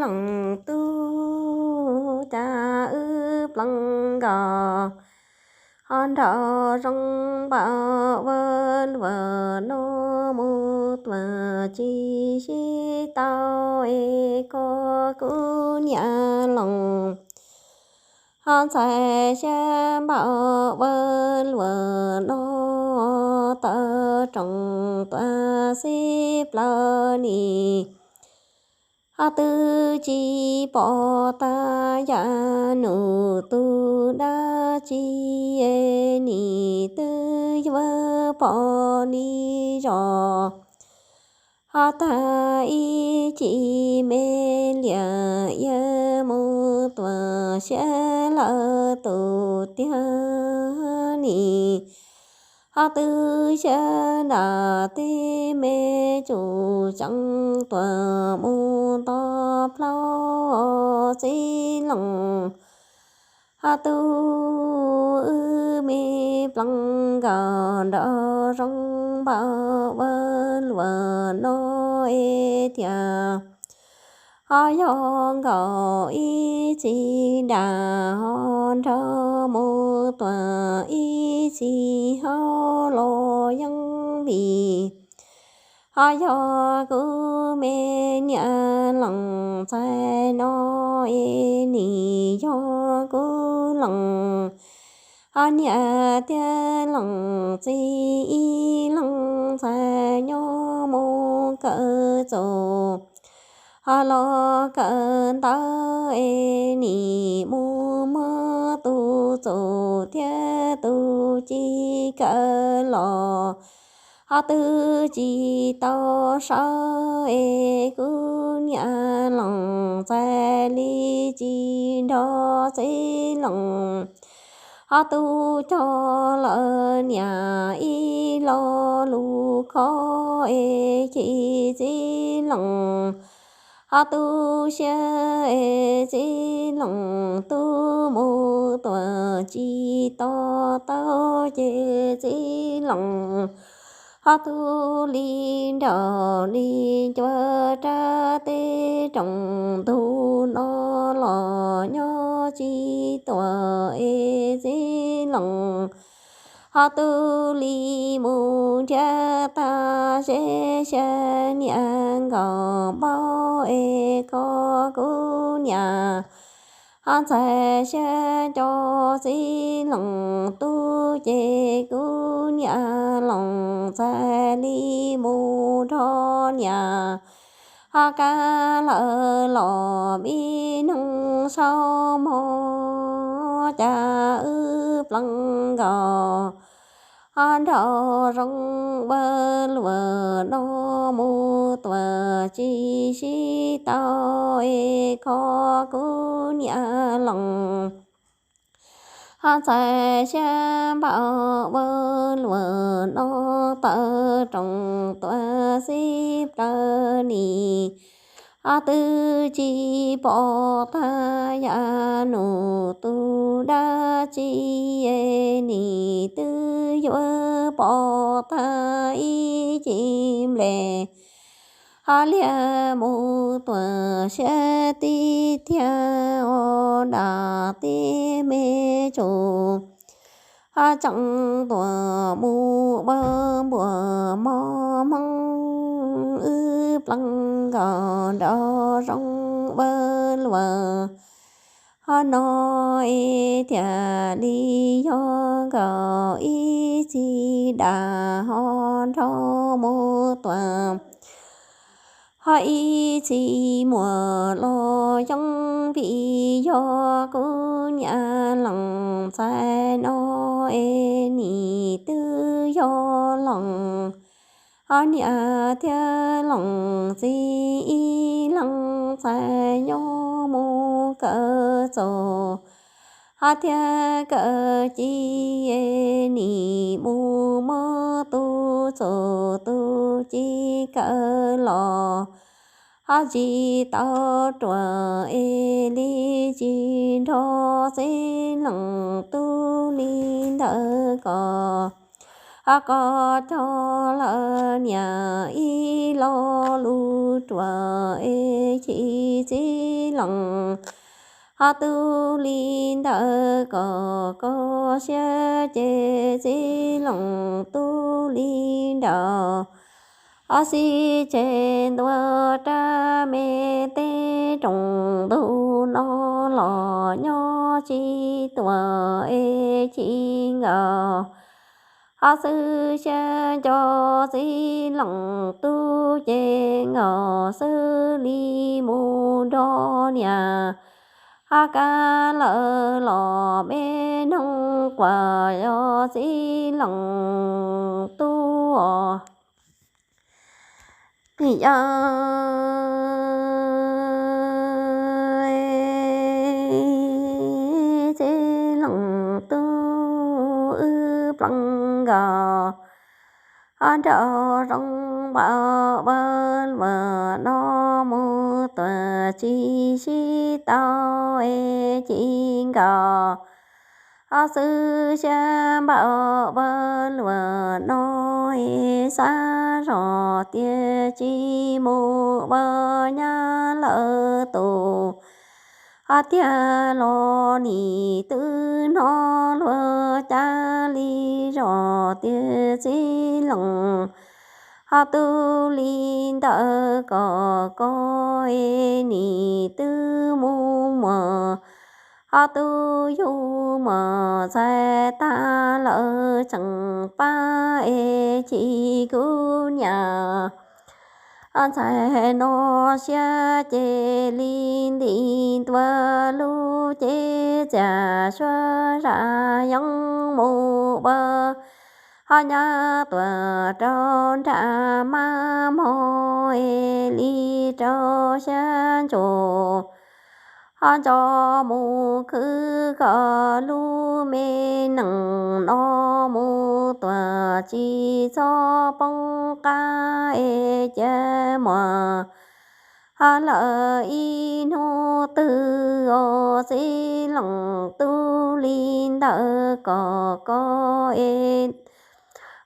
leej tub, cas wb plees nkaus ho nraug zoo npaum ua luaj no mus tuaj tsis sib tau es koj kuv niam Loos. Ho ntxhais xyab npaum ua luaj no tawm rooj tuaj xib plaws nis, ho twb tsis pom tag yam num tus dab tsi, nim twb yuav pom li zos. Ho tag ib chim me liam ia mus tuaj xyab lawm tus tiag nis, ho twb xyab nram teb me tsuj tsees tuaj mus nto plaub txiv Loos. Ho tus wb me plees nkaus nraug zoo npaum ua luaj no es thiaj ho yog nkaus ib txhis dag ho nrog mus tuaj ib txhis hauv los yeej vim ho yog kuv me niam Loos ntxhais no es nim yog kuv Loos ho niam thiab Loos txiv ib leeg ntxhais nyob mus kawm txuj ho los kawm ntawv es nim mus muab tus txuj thiab tus ci kawm los ho twb tsis tau sawv es kuv niam Loos ntxhais li tsis nrog txiv Loos. Ho tus cog lawm niam ib lo lus khob es chim txiv Loos. Ho tu siab es txiv Loos tub mus tuaj tsis to taub ces txiv Loos ho tu li nraug li ncua rab teb rooj ntug no los nyob tsis tuaj es txiv Loos ho tu li mus nrhiav tag zeb xyab niam nkaus npaum es koj kuv niam ho ntxhais xyab nco txiv Loos tub ces kuv niam Loos ntxhais li mus nrog niam ho kab lawm los me neeg saub mog cas wb plees nkaus ho nraug zoo ua luaj no mus tuaj tsis sib tau es koj kuv niam Loos ho ntxhais xyab npaum ua luaj no tawm rooj tuaj xib plaws nis ho twb tsis pom tag yam num tus dab tsi es nim twb yuav pom tag ib cim nplej ho liag mus tuaj siab tib thiab ua nram teb me tsuj ho tseem tuaj mus ua npuaj mos hmoov wb plees nkaus nraug zoo ua luaj ho no es thiaj li yog nkaus ib txhis dag ho nrog mus tuaj ho ib txhis muaj los yeej vim yog kuv niam Loos ntxhais no es nim twb yog Loos ho niam thiab Loos txiv ib leeg ntxhais nyob mus kawm txuj ho thiab kawm ci es nim mus muab tus txuj tus ci kawm los ho tsis tau ruam es li tsis nrog txiv Loos tub li ntawd ko ho koj cog lawm niam ib lo lus ruam es chim txiv Loos, ho tub li ntawd kom koj siab ces Txiv Loos tub li nraud. Ho xib tseg ntua rab me teb roos ntug no los nyob tsis tuam es chim nkaus. Ho xwb siab nco Txiv Loos tub ces nkaus xwb li mus nrog niam. Ho kab lawm los me noog quas yog Txiv Loos tub os. Yog Txiv Loos tub wb plees nkaus, ho nraug zoo npaum vaj luam no mus tuam tsis sib tau es chim nkaus. Ho xwb siab npaum vaj luam no es xav zog tias tsis mus ua nyab lawm tus. Ho tiag los nim twb hnov luag cav li zog tias Txiv Loos ho tub li ntawd kom koj es nim twb mus muag. Ho tub yug muag ntxhais tag lawm tseem pab es chim kuv niam. Ho ntxhais no siab ces li nti ntua lub cev txias suab zaj yeeb mus ua. Ho nyab tuam rau nram mab mog es li rau siab ntsuj. Ho nco mus khwv kom lub me nees no mus tuam tsis txhob poob qab es cia muag. Ho lawm ib hnub twg os Txiv Loos tub li ntawd kom koj es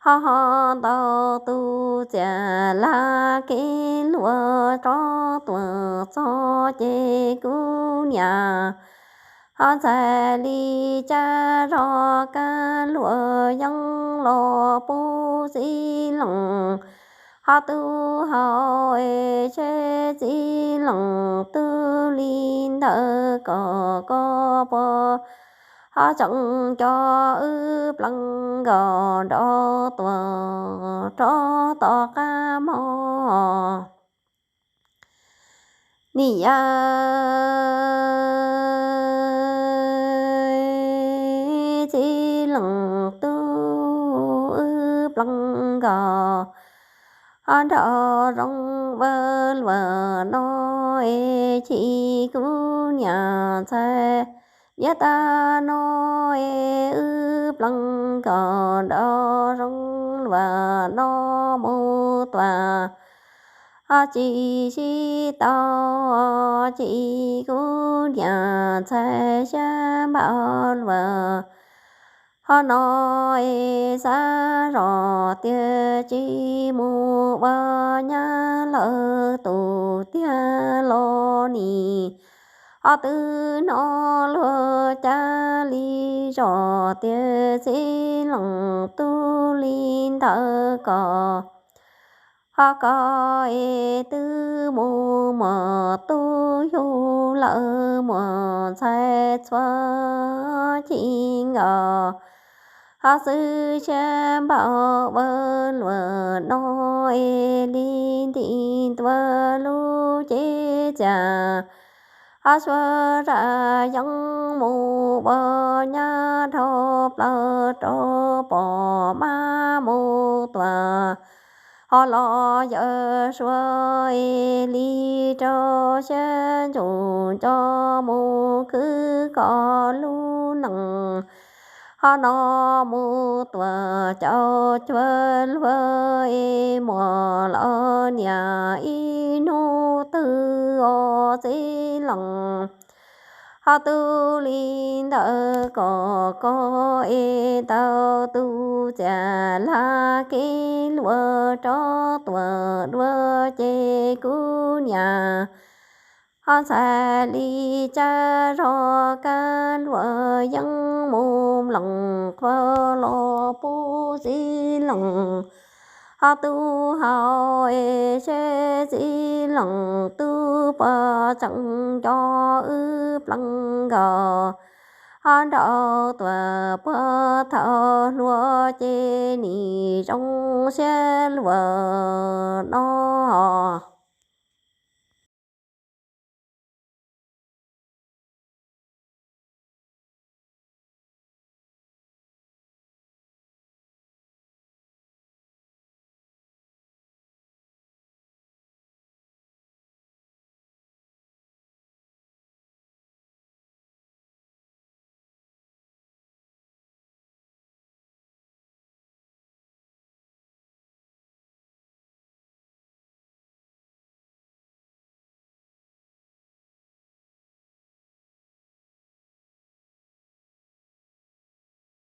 ho ho ntaus tus txias laj kev luag rov tuam txog ces kuv niam. Ho ntxhais li cas zog kab luag yeeb los pub Txiv Loos. Ho tub hau es seb Txiv Loos tub li ntawd kom koj puas ho tseem coj wb plees nkaus nrov tuam rov tom qab mog. Nim yog Txiv Loos tub wb plees nkaus, ho nraug zoo vaj luam no es chim kuv niam ntxhais. Yav tag no es wb plees nkaus nraug zoo luam no mus tuam, ho tsis sib tau chim kuv niam ntxhais siab npaum luaj. Ho no es xav zog tias tsis mus ua nyab lawm tus tiag los nim. Ho twb hnov luag cav li zog tias Txiv Loos tub li ntawd kom ho koj es twb mus muag tub yug lawm muag ntxhais txhua chim nkaus. Ho xwb siab npaum vaj luam no es li nti ntua lub cev txias, ho suav zaj yeeb mus ua nyab dhau plaws rau pom mab mus tuam. Ho los yawm suav es li rau siab ntsug nco mus khwv koj lub nees. Ho no mus tuam caum cuag luag es muaj los niam ib hnub twg os Txiv Loos. Ho tub li ntawd kom koj es tau tus txias laj kev luag rov tuam dua ces kuv niam. Ob ntxhais li cas zog kab luag yeej mus mloog qhua los pub txiv loos. Ob tub hau es seb txiv loos tub puas tseem nco wb plees nkaus. Ob nraug tuam puag thaum hluas ces nim zoo siab luag.